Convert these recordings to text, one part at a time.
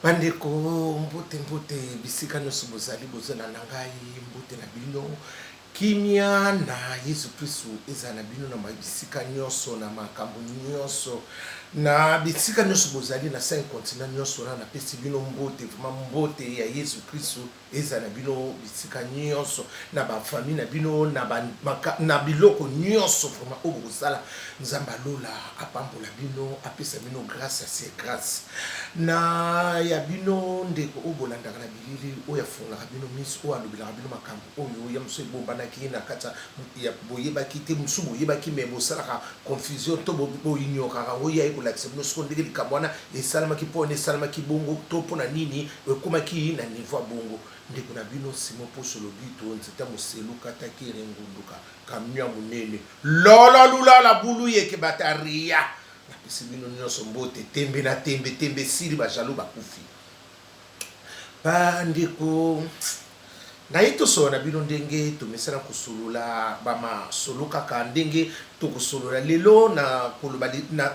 Bandeko mbote mbote bisika nionso bozali bozala na ngai mbote na bino kimia na yesu kristu ezala na bino na bisika nionso na makambo nionso na bisika nionso bozali na 5 continent nionso wana napesi bino mbote vraiment mbote ya yesu kristu Ezala na bino bisika nionso na ba famille na bino na ba na biloko nionso vraiment oyo bokosala nzambe ya lola apambola bino apesa bino grace sur grace na ya bino ndeko oyo bolandaka na bilili oyo afungolaka bino misu oyo alobelaka bino makambo oyo ya mosusu ebombanaki na kati ya boyebaki te mosusu boyebaki mais bosalaka confusion to bo ignoraka yango ye aye kolakisa bino sikoyo ndenge likambo wana esalamaki mpo wana esalamaki bongo to mpo na nini ekomaki na niveau ya bongo. Ndeko na bino Simon Poso Lobito nzete ya moselu kata kere ngunduka camion ya monene lolo lulala bulu yeke bataria napesi bino nionso mbote tembe na tembe tembe esili ba jaloux bakufi. Ba ndeko naye tosolola na bino ndenge tomesana kosolola ba masolo kaka ndenge tokosolola lelo na koloba na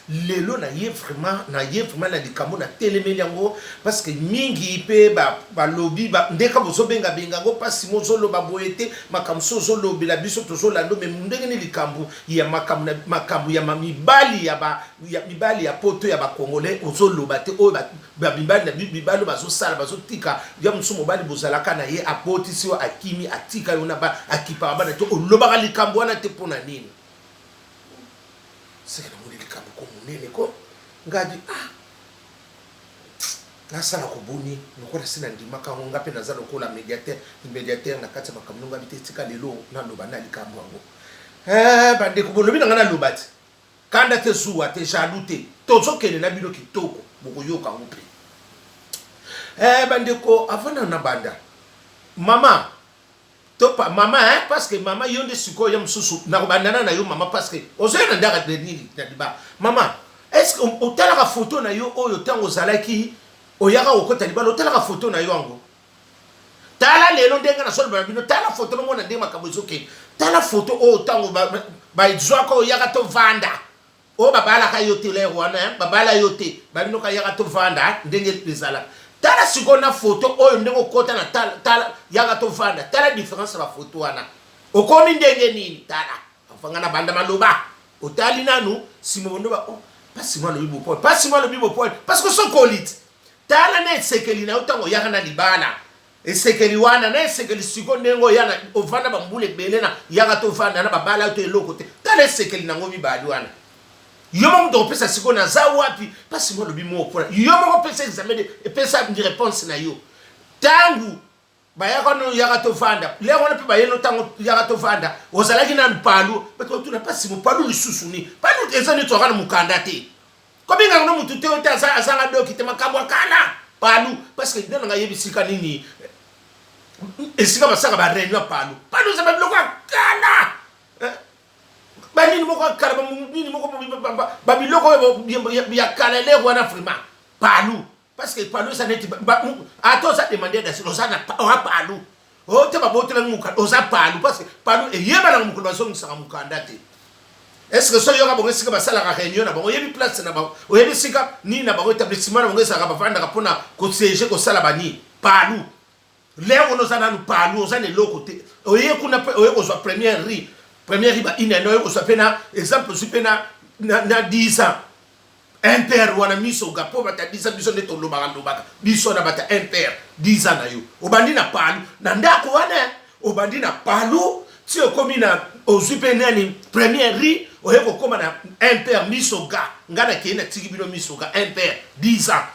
lelo na ye vraiment na ye vraiment na likambo na telemeli yango parce que mingi pe ba balobi ba ndeka bozobenga benga yango pasi mozoloba boye te makambo so ozolobela biso tozolanda me ndenge ni likambo ya makambo na makambo ya mibali ya ba ya mibali ya poto ya ba congolais ozoloba te oyo Ba mibali na mibali oyo bazosala bazotika ya mosusu mobali bozalaka na ye abotisi yo akimi atika yo na ba akipaka bana te olobaka likambo wana te mpo na nini seke namoni likambo ko monene ko ngadi ah nasala koboni lokola si nandimaka yango nga mpe naza lokola mediateur mediateur na kati ya makambo nongabi te tika lelo naloba na likambo yango eh, bandeko bolobi na ngai naloba te Kanda te zuwa te jaloux te tozo kende na bino kitoko bokoyoka ngo pe eh bandeko avant na na banda mama to pa mama hein parce que mama yo nde sikoyo ya mosusu nakobandana na yo mama parce que ozoya na ndaka de nini na liba mama est ce que otalaka photo na yo oyo ntango ozalaki oyaka kokota libala otalaka photo na yo yango Tala lelo ndenge nasoloba na bino, tala foto bomona ndenge makambo ezokende. Tala foto oyo ntango bazwaka oyo yaka tovanda, oyo babalaka yo te lere wana, babala yo te, babinoka yaka tovanda ndenge ezalaka. Tala sikoyo na foto oyo ndenge okota na tala, tala yaka tovanda, tala difference ya bafoto wana, okomi ndenge nini? Tala afanga na banda maloba otali nanu sima bondo ba oh, pasi mwa lobi bopole, pasi mwa lobi bopole parce que sokoli ti Tala na esekeli na yo ntango oyaka na libala, esekeli wana na esekeli siko ndenge oya na ovanda bambula ebele na yaka tovanda na babala yo to eloko te. Tala esekeli na yango mibali wana. Yo moko moto okopesa siko naza wapi? Pasi mo alobi moko mpona yo moko pesa examen de pesa réponse na yo. Tangu bayaka no yaka tovanda lere wana mpe baye no ntango yaka tovanda ozalaki nanu palu bato batuna mpasi mopalu lisusu nini palu eza neti ozalaka na mokanda te kobengaka no motu te oyo te azanga doki te makambo ya kala palu parce que nde na ngai yebi esika nini esika basalaka ba réunion ya palu palu eza babiloko ya kala banini moko ya kala nini moko babiloko oyo ya kala lere wana vraiment palu Parce que palu eza neti ata oza demandeur d'asile oza na oza palu o te babotelaki mokanda oza palu parce que palu eyebanaka mokolo bazongisaka mokanda te est ce que so yoka bango esika basalaka réunion na bango oyebi place na bango oyebi esika nini na bango établissement na bango ezalaka bavandaka mpona kosiege kosala banini palu leo wana oza nanu palu oza na eloko te oye kuna mpe oye kozwa première riz première riz ba une année oye kozwa mpe na exemple ozwi mpe na na 10 ans Imper wana miso ga po bata 10 ans biso nde tolobaka lobaka biso wana bata imper 10 ans na yo obandi na palu na ndako wana obandi na palu ti okomi na ozwi mpe nani première riz oye kokoma na imper miso ga nga nakei natiki bino miso ga imper 10 ans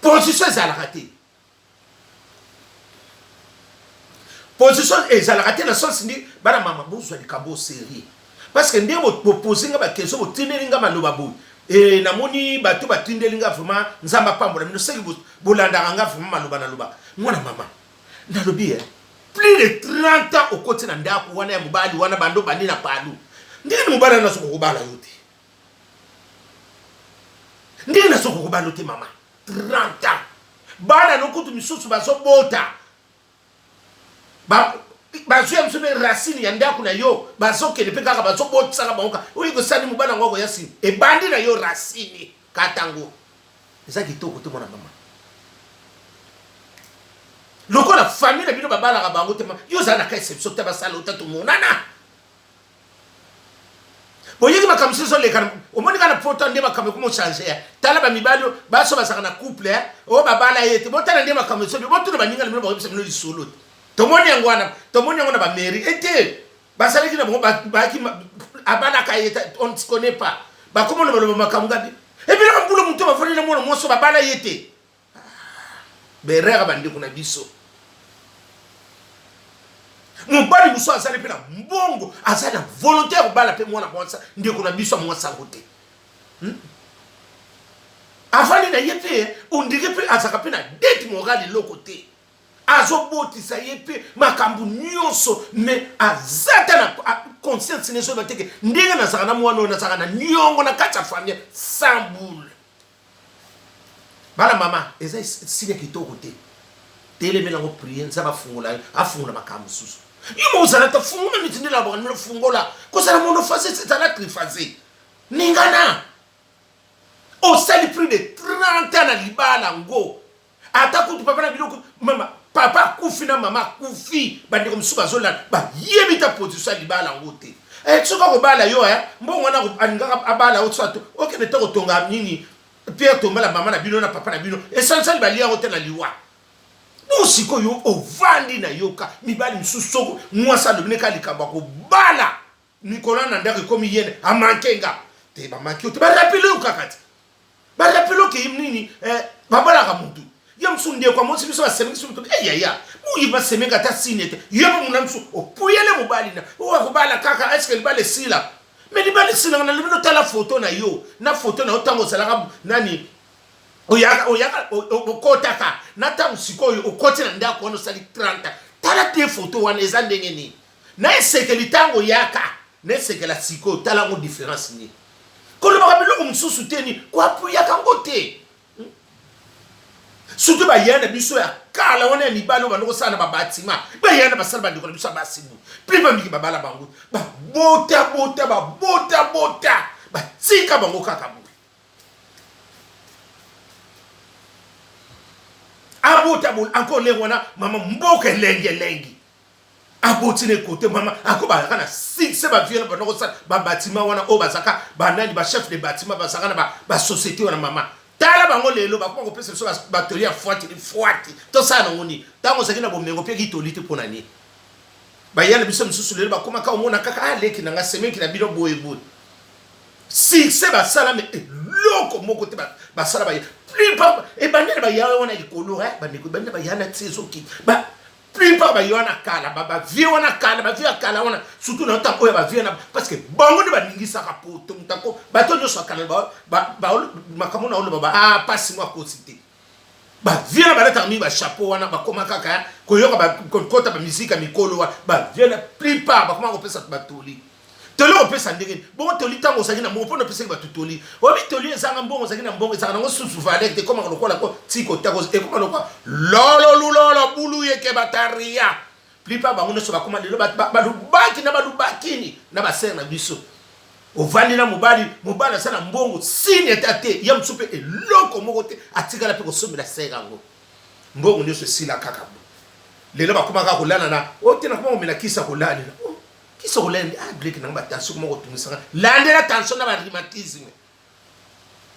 position ezalaka te Position ezalaka te na sens nde bana mama bozwa likambo au serieux parce que nde bopose nga ba question botindeli nga maloba boye e namoni bato batindeli nga vraiment nzambe apambola bino seki bolandaka nga vraiment maloba nalobaka mwana mama nalobi eh, plus de 30 ans okoti na ndako wana ya mobali wana bando bandi na palu ndenge ni mobali wana soki okobala yo te ndenge na soki okobala yo te mama 30 ans bana no kutu misusu bazobota bazwi ya biso mpe racine ya ndako na yo bazokende mpe kaka bazobotisaka bango kaka oyo kosali mobali yango akoya nsima ebandi na yo racine katango. Eza kitoko te mwana mama. Lokola famille na bino babalaka bango te, yo ozala na ka exception te basala ota tomonana. Boyeki makambo mosusu ezoleka, omoni kaka na poto nde makambo ekomi ochange ya tala bamibali oyo baso bazalaka na couple eh, oyo babala ye te, botala nde makambo ezobi, botuna baninga na bino bakoyebisa bino lisolo te. Tomoni yango wana, tomoni yango na bamairie ete bazalaki na bango bayaki abalaka ye on ne se connaît pas, bakoma loba loba makambo gabi ebele bambula moto bafandi na mwana mwasi babala ye te. Berere bandeko na biso mobali mosusu azali mpe na mbongo, azali na volonté ya kobala mpe mwana mwasi ndeko na biso ya mwasi yango te, Avandi na ye mpe ondire mpe azalaka mpe na dette morale eloko te, azobotisa ye mpe makambo nyonso, mais aza ata na conscience na ezoyeba te ke ndenge nazalaka na mwana oyo nazalaka na niongo na kati ya famille sans boule. Bana mama eza signe kitoko te. Telemela ngo prier nzambe afungola yo, afungola makambo mosusu. Yo moko ozala ta fungola miti nde labaka nino fungola. Kozala monophase ezala triphase. Ningana. Osali plus de 30 ans na libala ngo. Ata kutu papa na bino mama papa akufi na mama akufi bandeko mosusu bazolanda bayebi ta position ya libala yango te. Eh, soki akobala yo eh, mbongo wana alingaka abala yo soit okende te kotonga nini Pierre tombala mama na bino na papa na bino esalisali balia yango te na liwa. Bon sikoyo ovandi na yoka mibali mosusu soko mwasi alobi neka likambo akobala mikolo na ndako ekomi yene amanke nga te bamanke yo te barapele yo kaka te barapele oke nini eh, babalaka motu ye mosusu ndeko amonisi biso basemeki biso moto eh, yaya boye basemeki ata sine te ye mpe mona mosusu opuyele mobali na oyo akobala kaka eske libala esila me libala esilaka na lobi notala foto na yo na foto na yo ntango ozalaka nani oyaka oyaka okotaka na ntango sikoyo okoti na ndako wana osali 30 tala te foto wana eza ndenge nini Na esekeli tango oyaka na esekela sikoyo tala yango difference nini? Kolobaka biloko mosusu te ni ko appuyaka yango te. Surtout ba yaya na biso ya kala wana ya mibali oyo banda kosala na ba batiment ba yaya na basala bandeko na biso ya basi bu plupart mingi babala bango babota bota babota bota batika bango kaka boye abota boye encore lere wana mama mboka elengi elengi Aboti na ekote mama ako bazalaka na succès ba vieux na banda kosala ba batiment wana oyo bazalaka ba nani ba chef de batiment bazalaka na ba ba société wana mama tala bango lelo bakoma kopesa biso ba toli ya fuati ni fuati tosala nango nini ntango ozalaki na bomengo mpe kitoli te mpo na nini baya na biso misusu lelo bakomaka omona kaka ah leki na nga semeki na bino boye boye succès basala me eloko moko te basala baye plupart ebandi na baya wana likolo bandeko ebandi na baya na ti ezokita Plupart ba wana kala ba ba vieux wana kala ba vieux ya kala wana surtout na ntango oyo ba vieux na parce que bango nde baningisaka poto moto ako bato nyonso ya kala ba ba ba makambo na oloba ba ah pasi mwa kosi te ba vieux na balataka mingi ba chapeau wana bakoma kaka koyoka ba kokota ba musique ya mikolo wana ba vieux na plupart bakoma kopesa batoli toli okopesa ndenge nini bongo toli ntango ozalaki na mbongo mpo na opesaki bato toli oyebi toli ezanga mbongo ozalaki na mbongo ezalaka nango susu valeur te ekomaka lokola ko tiko tako ekoma lokola lolo lulolo bulu yeke bataria plupart bango nyonso bakoma lelo balubaki na balubakini na basere na biso ovandi na mobali mobali aza na mbongo signe ata te ye mosusu mpe eloko moko te atikala mpe kosombela sere yango mbongo nyonso esila kaka bo lelo bakoma kaka kolala na oyo te nakoma komela kisa kolalela oh. Kisi okolende ah bleki nanga ba tension koma kotungisa nga landela tension na ba rhumatisme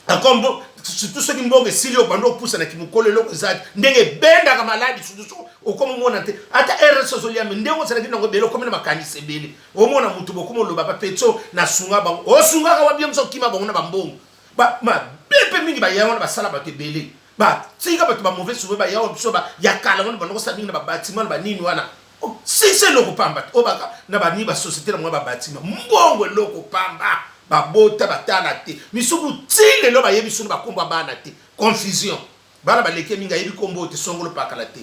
encore mbo surtout soki mbongo esili obanda opusa na kimokolo eloko eza ndenge ebendaka maladi surtout soki okoma omona te ata rs ozolia me ndenge ozalaki nango ebele okomi na makanisi ebele omona motu bokoma oloba bapetso nasunga bango osungaka wabi mosu okima bango na bambongo mabe mpe mingi baya wana basala bato ebele batika bato ba mauvais souvenir baya wana biso ya kala wana banda kosala mingi na babatima na banini wana Oh, sisi eloko pamba te oyo baka na bani ba société na mwa ba bâtiment mbongo eloko pamba babota batala te misuku ti lelo bayebi solo bakombo ya bana te confusion bana baleki mingi ayebi kombo te songolo pakala te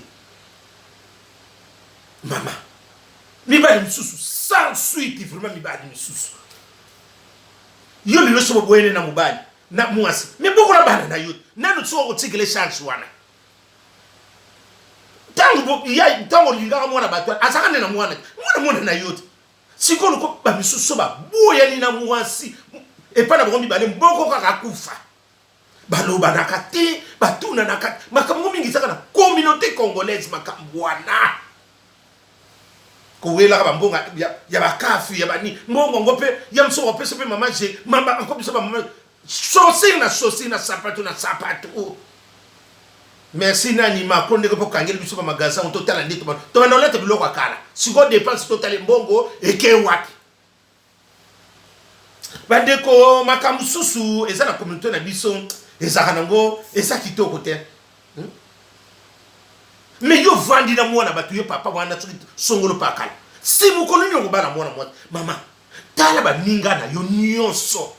mama mibali misusu sans suite vraiment mibali misusu yo lelo so boboyene na mobali na mwasi me bokola bana na yo nanu soki okotikele charge wana Tango ya tango olingaka mwana bato azalaka nde na mwana te mwana mwana na yo te sikoyo loko bamisusu baboyani na mwasi epai na bango mibale mboko kaka akufa. Balobanaka te, batunanaka te. Makambo mingi ezaka na communauté congolaise makambo wana. Kowelaka bambongo ya bakafi ya bani mbongo yango mpe ya mosusu akopesa mpe mama je mama akopesa bamama chaussure na chaussure na sapato na sapato. Merci nani Macron ndenge mpo okangeli biso ba magasin yango totala nde tobanda kolata biloko ya kala sikoyo depense totale mbongo eke wapi. Bandeko makambo mosusu eza na communauté na biso ezalaka nango eza kitoko te hmm? Me yo vandi na mwana bato yo papa wana soki songolo pakala si mokolo nini okobala mwana mwasi mama tala baninga na yo nyonso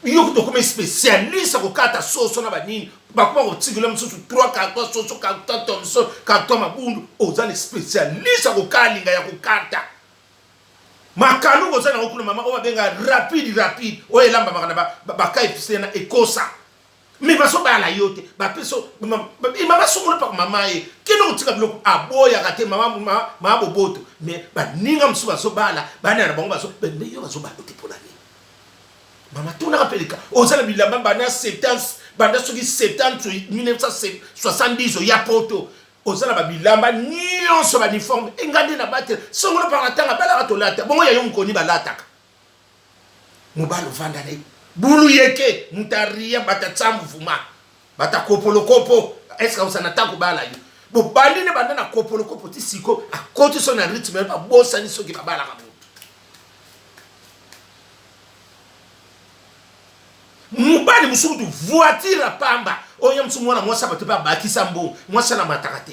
yo kutu okomi spécialiste kokata soso na banini bakoma kotikela mosusu 3 carton soso carton thomson carton mabundu oza na spécialiste ya kokalinga ya kokata Makalu boza nango kuna mama oyo babenga rapide rapide oyo elambamaka na ba KFC na ekosa mais bazobala yo te bapesa mama songolo paka mama ye kende kotika biloko aboyaka te mama mama boboto mais baninga mosusu bazobala bana na bango bazo mais yo bazobala te mpona nini mama tunaka mpe lika oza na bilamba banda 70 banda soki 70 1970 oya poto Oza na ba bilamba nionso ba uniforme e nga nde na batela songolo par na tanga balaka tolata bongo ya yo mokoni balataka mobali ovanda na ye bulu yeke mutaria bata tsambu vuma bata kopolo kopo eske oza na ta kobala yo bobandi ne banda na kopolo kopo ti siko akoti so na rythme babosani soki babalaka moto Mobali mosusu kutu voiture ya pamba oyo ye mosusu mwana mwasi ya bato mpe abakisa mbongo mwasi anamataka te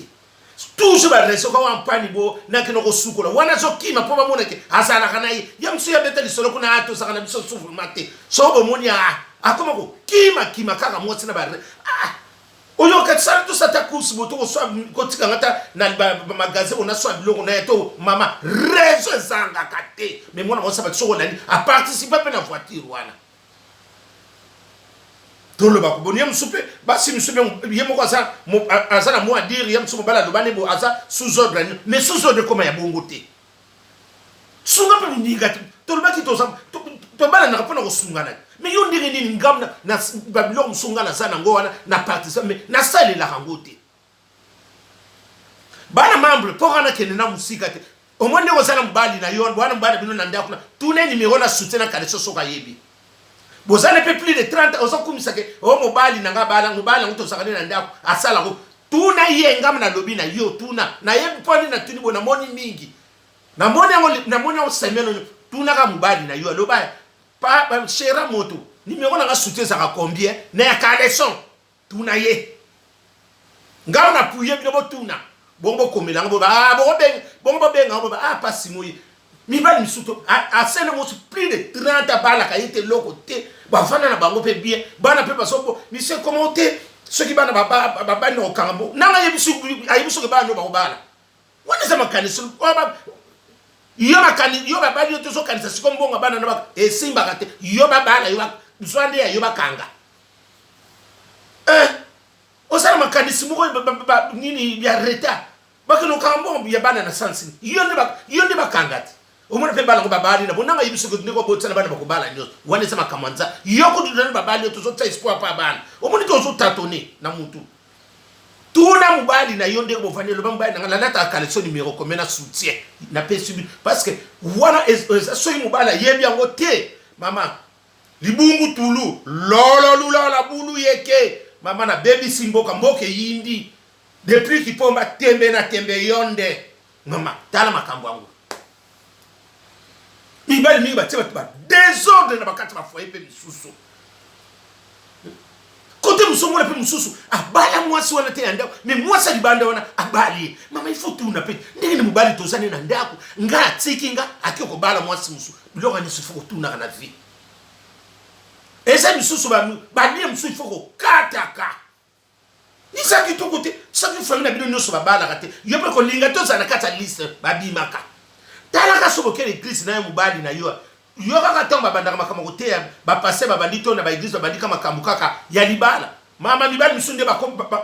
toujours ba raison kaka mpani bo nakende kosukola wana azokima mpo bamona ke azalaka na ye ye mosusu abeta lisolo kuna a tozalaka na biso soufflement te soko bomoni a akoma kokima kima kaka mwasi na ba ah oyo katisala tosa ata course boto koswa kotika nga ata na magasin ona swa biloko na ye to mama raison ezangaka te mais mwana mwasi abaki soko olandi aparticipe mpe na voiture wana toloba koboni ye mosusu mpe basi mosusu mpe ye moko aza aza na mot à dire ye mosusu mobali aloba ne bo aza sous ordre mais sous ordre ekoma ya bongo te sunga mpe moninga te tolobaki tobalanaka mpo na kosungana mais yo ndenge nini ngam na babiloko mosusu nga naza nango wana na partisan mais nasalelaka yango te bana membre mpo wana kende na mosika te omoni ndenge oza na mobali na yo wana mobali na bino na ndako na tuna nimero na soutien na kaleso soki ayebi bozali mpe plus de 30 ozokumisa ke o mobali na nga bala mobali yango tozalaka nde na ndako asalako tuna ye ngam nalobi na yo tuna nayebi mpo nini natuni bo namoni mingi namoni yango namoni yango semaine oyo tunaka mobali na yo aloba pa chera moto nimero na nga soutien ezalaka combien na ya caleçon Tuna ye. Nga na appuyer bino botuna. Bongo bokomela yango boba ah bongo benga bongo bobenga yango boba ah pasi moyi. Mibali misusu to asele mosu plus de 30 abalaka ye te eloko te. Bavanda na bango pe bien. Bana pe bazo bo monsieur comment te soki bana babandi na kokanga mbo nanga ayebi soki bana no bakobala. Wana eza makanisi yo makani yo babali yo tozokanisa siko mbongo bana na esimbaka te yo babala yo zwa nde ya yo bakanga eh osala makanisi moko nini ya retard bakende kokanga mbongo ya bana na sansi yo nde yo nde bakanga te omona mpe bana yango babali na bonanga yebi soki ndenge obotisa na bana bakobala nyonso wana eza makambo ya nza yo kutu nani babali yo tozotia espoir mpa bana omoni te ozotatone na mutu Tuna mobali na yo ndenge bovandi loba mobali na nga nalataka caleçon numero combien na soutien napesi bino parce que wana eza soki mobali ayebi yango te mama libungu tulu lolo lulala bulu yeke mama nabebisi mboka mboka eyindi depuis kipomba tembe na tembe yonde mama tala makambo yango mibali mingi batie bato ba desordre na bakati ba foyer mpe misusu kote mosusu omona mpe mosusu abala mwasi wana te ya ndako me mwasi ya libanda wana abali ye mama ifo tuna mpe ndenge ni mobali tozani na ndako nga atiki nga ake kobala mwasi mosusu biloko nyonso ifo kotunaka na vie eza misusu balie mosusu ifo kokataka Eza kitoko te soki famille na bino nionso babalaka te yo pe kolinga te ozala na kati ya liste babimaka talaka soki okei na eglise na yo mobali na yo yo kaka ntango babandaka makambo koteya ba pasteur babandi to na ba eglise babandi ka makambo kaka ya libala mama mibali misusu nde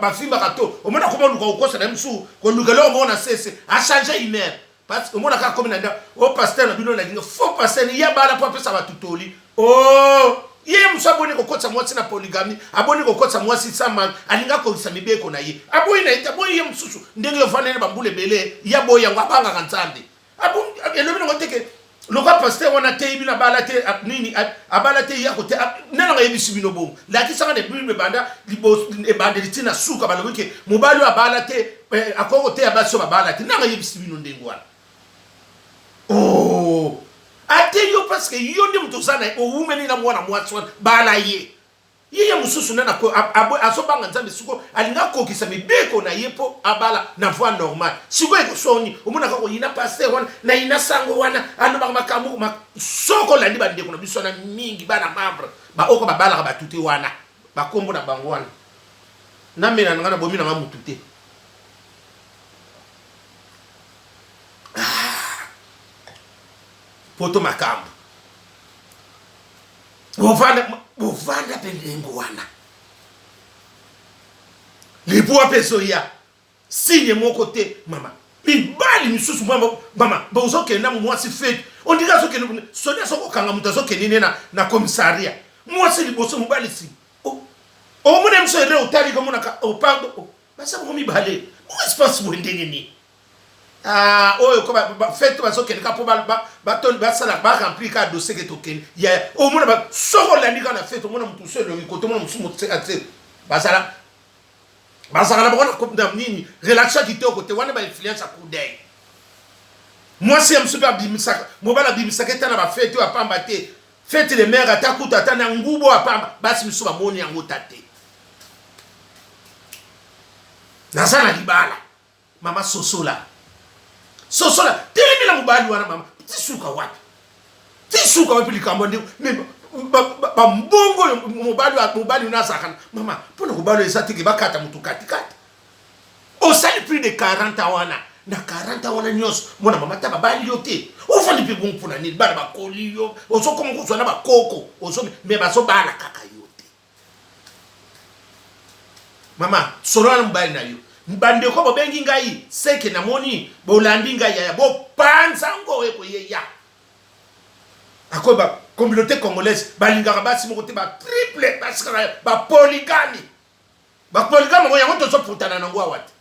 bafimbaka to omona koma oluka kokosa na ye mosusu koluka eloko moko na sese achange humeur parce omona kaka komi na ndako o pasteur na bino nalinga faux pasteur ye abala mpo apesa bato toli o oh! Ye mosu aboni kokotisa mwasi na polygamie, aboni kokotisa mwasi sama, alingi akokisa mibeko na ye. Aboyi na ye te, aboyi ye mosusu ndenge ofandeli bambula ebele, ye aboyi yango, abangaka Nzambe. Elobi nango te ke lokola pasteur wana ateyi bino abala te nini abala te ye akote nani yango ayebisi bino bongo? Lakisa nga na Bible ebanda ebandeli ti na suka balobi ke mobali oyo abala te eh, akoki koteya basi oyo babala te. Nani yango ayebisi bino ndenge wana? Oh! Ateyi yo parce que yo nde moto oza na ye, owumeli na mwana mwasi wana, bala ye. Ye ye mosusu nani azobanga Nzambe sikoyo alingi akokisa mibeko na ye mpo abala na voie normale. Sikoyo ekoswa nini? Omonaka koyina pasteur wana na yina sango wana alobaka makambo ma, soki olandi bandeko na biso wana mingi bana membre baoko babalaka bato te wana bakombo na bango wana namela na ngai nabomi na ngai motu te. Ah, poto makambo bovanda bovanda mpe ndenge wana libwa mpe ezoya signe moko te mama mibali misusu mama bozokende na mwasi fete ondiri azokende soni azokokanga moto azokende nde na, na komisaria mwasi liboso mobali nsima omona miso ere otali komonaka oh, pardon oh, baza bango mibale espace boye ndenge nini Ah, oyo ko fete bazokende kaka mpo basala baremplir kaka dossier ke tokende yaya omona soki olandi kaka na fete omona moto mosusu elongi kote omona mosusu mote bazala bazalaka na bango na nini relation ya kitoko te wana bainfluence ya coup d'oeil mwasi ya mosusu mpe abimisaka mobali abimisaka ete na bafete oyo apamba te fete de mare ata kutu ata na ngubo oyo apamba basi mosusu bamoni yango ta te naza na libala Mama sosola. Sosola. Telemela mobali wana mama. Ti suka wapi? Ti suka wapi likambo nde mais ba mbongo oyo mobali mobali wana azalaka mama mpo na kobala eza te ke bakata motu katikati osali plus de 40 ans wana na 40 ans wana nyonso mwana mama ata babali yo te ofandi mpe bongo mpo na nini bana bakoli yo ozokoma kozwa na bakoko ozo me bazobala kaka yo te Mama, solola na mobali na yo. Bandeko bobengi ngai seke namoni bolandi ngai yaya bopanza ngo ekoyeya. Akoyeba communauté congolaise balingaka basi moko te ba triple basi kaka ba polygame. Ba polygame yango yango tozoputana nango awa te.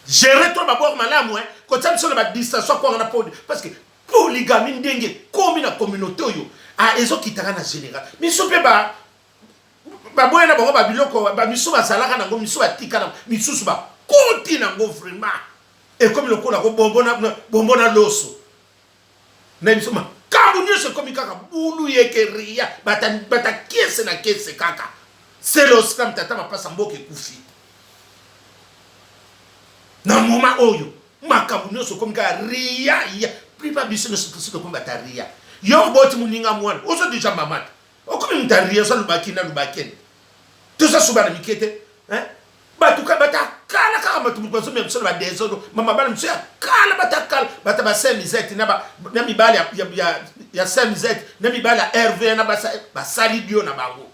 Gérer toi babord malamu hein, kotia biso na ba distraction kwanga na podi parce que polygamie ndenge ekomi na communauté oyo ah ezokitaka na général. Miso pe ba baboya na bango ba biloko ba misu bazalaka nango misu batika na misusu bakoti nango vraiment ekomi lokola ko bombo na bombo na loso na biso makambo nyonso ekomi kaka bulu yeke ria bata, bata kese na kese kaka seloslam tata mapasa mboka ekufi na moma oyo makambo nyonso ekomi kaka ria ya plupart biso nyonso tosi tokomi bata ria yo oboti moninga mwana ozo deja mama te okomi moto ya ria oza lubaki na lubakene toza so bana mike te bato bata kala kaka bato moto bazomema biso na badesordre mama bana biso ya kala bata kala bata ba saint misette na, na mibali ya, ya, ya, ya saint misette na mibali ya rva na basali bio na bango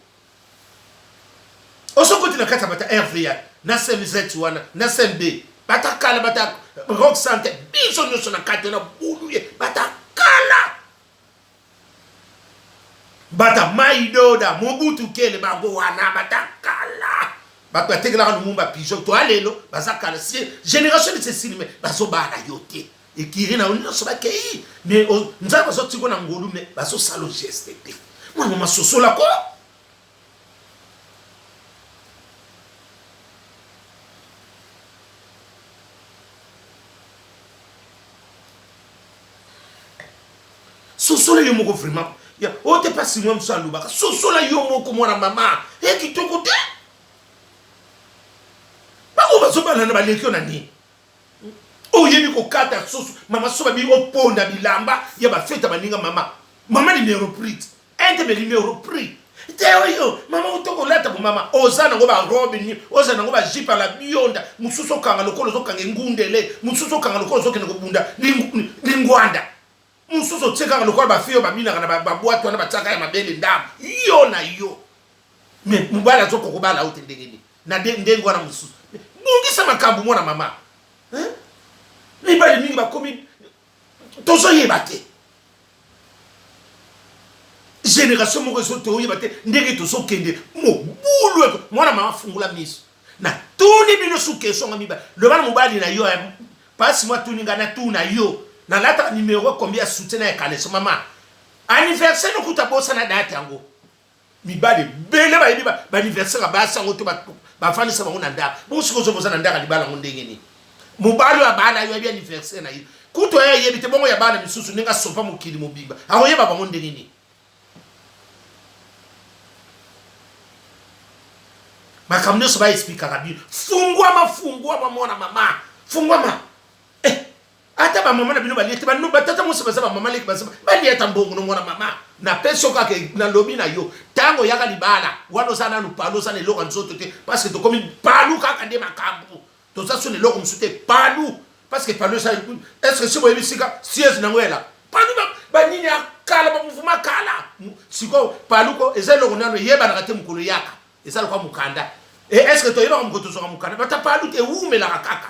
osokoti na kati ya bata rva na saint misette wana na saint b bata kala bata rock sante biso nyonso na kati wana bulu ye bata kala Bata mayi doda mobutu kele bango wana bata kala bato batekelaka lumumba pigeon toa lelo baza kala si generation neti esili me bazobala yo te ekiri na yo nyonso bakei me nzambe azotiko na ngolu me bazosala geste te mwana mama sosola ko Sosola yo moko vraiment. Ya oyo te pasi mwa mosusu alobaka. Sosola yo moko mwana mama. E kitoko te. Bango bazobalana baleki yo na nini? Oyebi kokata soso mama so babi oponda bilamba ya bafeta baninga mama. Mama numero prix. Ente me numero prix. Te oyo mama oto kolata bo mama oza nango ba robe ni oza nango ba jupe à la bionda mosusu okanga lokola ozokanga engundele mosusu okanga lokola ozokende kobunda lingwanda mosusu otie kaka lokola ba fille oyo babinaka na ba boite wana batiaka ya mabele ndambo yo na yo me mobali azokoka kobala yo te ndenge nini na ndenge wana mosusu bongisa makambo mwana mama mibali mingi bakomi tozoyeba te. Generation moko ezo toyeba te ndenge tozokende mobulu eko mwana mama fungola miso natuni bino su question nga mibali loba na mobali na yo pasi mwa tuni nga natuna yo nalataka numero combien ya soutien na ya caleçon mama anniversaire nokuta bosana date yango mibali ebele bayebi baanniversaire ya basi yango te bafandisa bango na ndako bongo sikoyo ozoboza na ndako ya libala yango ndenge nini mobali oyo abala yo ayebi anniversaire na ye kutu aye ayebi te bongo ya bana misusu ndenge asopa mokili mobimba akoyeba bango ndenge nini makambo nyonso baexplikaka bino fungwama fungwama mwana mama fungwama eh. Ata ba mama na bino balie te, ba tata mosi baza ba mama leki baza balie ata mbongo no mwana mama. Na pesi yo kaka na lobi na yo tango oyaka libala wana oza nanu palu oza na eloko ya nzoto te parce que tokomi palu kaka nde makambu toza so na eloko mosusu te palu parce que palu eza est ce que si boyebi sika siège nango elaka palu ba nini ya kala ba mouvement kala sikoyo palu ko eza eloko nanu eyebanaka te mokolo eyaka Eza lokola mukanda. Et est-ce que toyebaka mokolo tozwaka mukanda? Bata palu te ewumelaka kaka.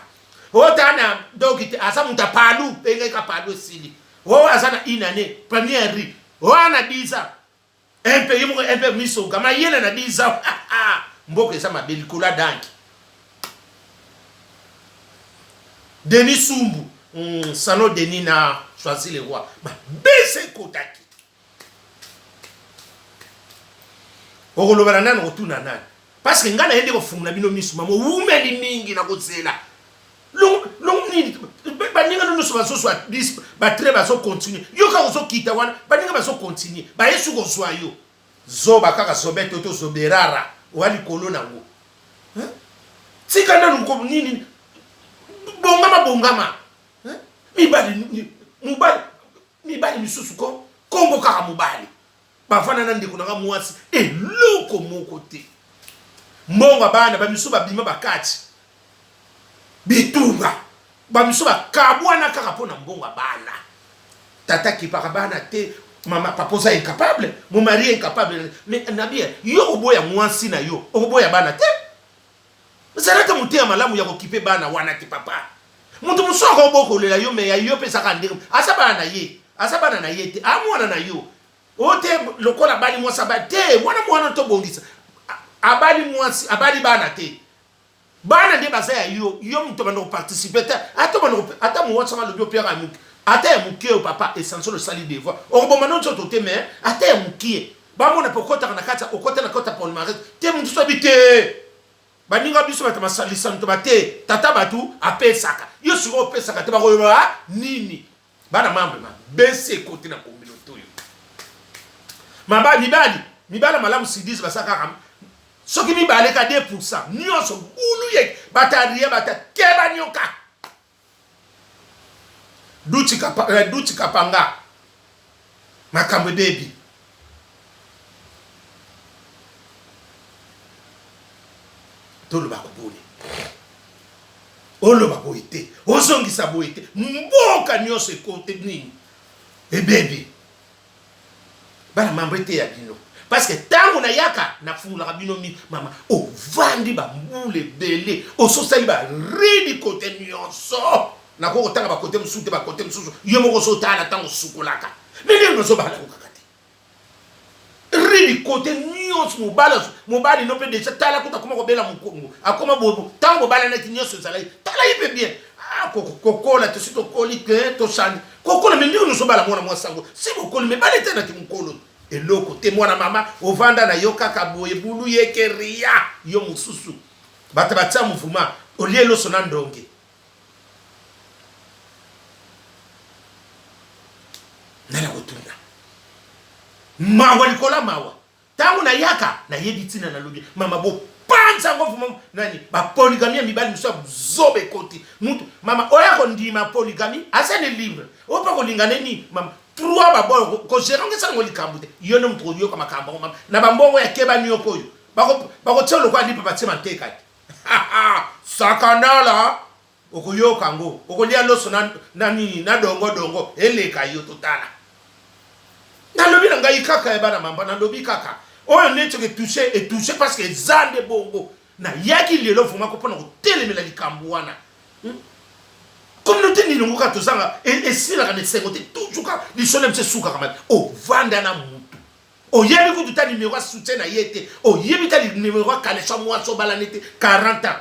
Oyo ta na donc te aza moto ya palu pe ka palu esili. Oyo aza na une année première riz. Oyo na 10 ans. Un peu ye moko un peu miso gama yena na 10 ans. Mboka eza mabe likolo ya danki. Denis Sumbu, salon Denis na choisi le roi. Mabese ekotaki. Okoloba na nani okotuna nani? Parce que ngai naye nde kofungola bino misu mama owumeli mingi na kozela longo nini baninga no nyonso bazozwa batre bazocontinue yo kaka ozokita wana baninga bazocontinue baye su kozwa yo zoba kaka zobete to zoberara oya likolo nango tika nanu nini bongama bongama mibali mobali Mibali misusu ko kombo kaka mobali bavanda na ndeko na nga muasi eloko moko te mbongo ya bana ba misusu babima bakati bitumba ba misusu bakabwana kaka mpo na mbongo ya bana tata akipaka bana te mama papa oza incapable mon mari incapable mais nabi yo oboya muasi na yo okoboya bana te Zala ata moteya malamu ya kokipe bana wana te papa. Moto mosusu akobokolela yo me ya yo mpe ezaka ndenge aza bana na ye aza bana na ye te a mwana na yo o te lokola abali mwasi abali te wana mwana tobongisa abali mwasi abali bana te bana nde baza ya yo yo moto banda koparticipe te ata banda ata mwasi wana alobi opiaka ya moke ata ya moke oyo papa essentiel osali devoir okoboma no nzoto te me ata ya mokie Bamona pe okotaka na kati okota na kati ya palmarès te mutu sobi te baninga biso bato masalisano to bate tata batu apesaka yo sikoyo opesaka te bakoyoba nini bana mambe mabesi ekoti na communauté oyo maba mibali mibala malamu sidis basa kaka soki mibale ka 2 pourcent nyonso bulu ye bataria bata keba nyoka Duchi kapa, eh, Duchi kapanga makambo ebebi. Toloba koboni oloba boye te ozongisa boye te mboka nyonso ekote nini ebebi. Bana mambo eteya bino parce que tango nayaka nafungolaka bino mi mama ovandi ba mbula ebele ososali ba ridi kote nyonso nakoki kotanga ba kote mosusu te ba kote mosusu yo moko ozotala ntango osukolaka me ndenge ozobala kokaka te ridi kote nyonso mobali mobali no mpe deja tala kuta akoma kobela mokongo akoma bobo ntango bobalanaki nyonso ezalaki tala ye mpe bien ah, kokola tosi tokoli te tosani Kokola me ndenge nozo bala mwana mwasi yango si bokoli me bala ete na kimokolo eloko te mwana mama ovanda na yo kaka boye bulu yeke ria yo mosusu bato batia mouvement olie loso na ndonge nani akotuna mawa likola mawa Tango na yaka na yebi tina na lobi mama bo panza yango vraiment nani ba polygamie ya mibali mosusu ya buzoba ekoti mutu mama oyo ako ndima polygamie aza ne libre oyo pe akolinga ne nini mama trois ba boyo ko gérer ngo esala ngo likambo te yo nde mutu oyoka makambo yango mama na ba mbongo ya keba nioko oyo bako bakotia lokola lipa batie manteka te sakanala Okoyoka ngo okolia loso na na nini na dongo dongo eleka yo totala. Nalobi na ngai kaka ya bana mamba nalobi kaka oyo neti ke touche e touche parce que eza nde bongo nayaki lelo vraiment ko pona kotelemela likambo wana hmm? Communauté nini ngo kaka tozanga esilaka na esengo te toujours kaka lisolo na biso esukaka mabe ovanda na mutu. Oyebi kutu ta numero ya soutien na ye te, oyebi ta numero ya caleçon mwasi obalani te 40 ans.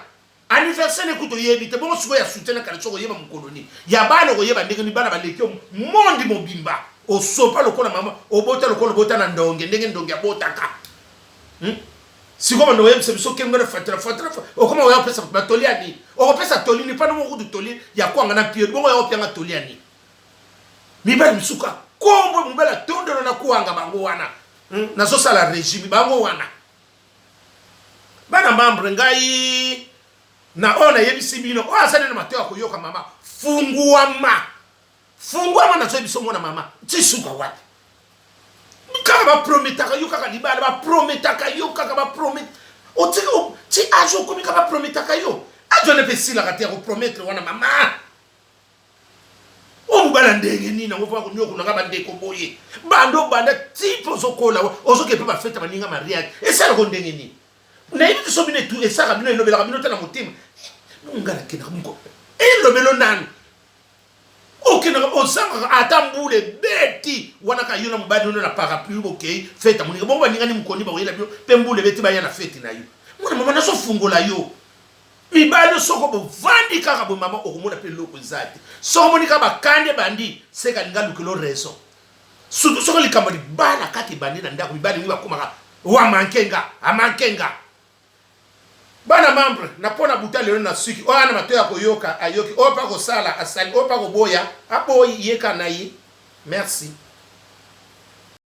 Anniversaire ne kutu oyebi te, bongo sikoyo ya soutien na caleçon okoyeba mokolo nini? Ya bana okoyeba ndenge nini? Bana baleki yo monde mobimba. Osopa lokola mama, obota lokola obota na ndonge, ndenge ndonge abotaka. Sikoyo banda oyebisa biso kengo na fatira fatira, okoma oya opesa batoli ya nini? Okopesa toli nini? Pano moko kutu toli ya kwanga na mpio, bongo oya opianga toli ya nini? Mibali misuka kombo mobali atondelo na kwanga bango wana. Nazosala regime bango wana. Bana membre ngai na oyo nayebisi bino, oyo azali na mateyo ya koyoka mama, funguama. Funguama nazoyebisa mwana mama, ti suka wapi? Kaka ba prometaka yo kaka libala, ba prometaka yo kaka ba promet. Otika ti age okomi kaka ba prometaka yo. Age wana pe esilaka te ya ko promettre wana mama. Oyo mobali ya ndenge nini yango mpo akonyokola nga bandeko boye? Banda obanda ti mpe ozokola ozoke mpe bafete baninga mariage esalaka ndenge nini? Nayebi te so bino etu esalaka bino elobelaka bino te na motema. Nga nakendaka moko elobelo nanu okendaka ozangaka ata mbula ebeti wana kaka yo na mobali nono na parapluie bokei fete ya moninga bongo baningani mokoni bakoyela bino mpe mbula ebeti baya na fete na yo mwana mama nazofungola yo Mibali soko bovandi kaka boye mama okomona pe eloko eza te. Soko omoni kaka bakandi ebandi seke alingi alukelo raison. Surtout soko likambo ya libala kaka ebandi na ndako mibali mingi bakomaka oyo amanke nga amanke nga. Bana membre na pona buta lelo na suki oyo ana matoyi ya koyoka ayoki oyo pe akosala asali oyo pe akoboya aboyi ye kaka na ye. Merci.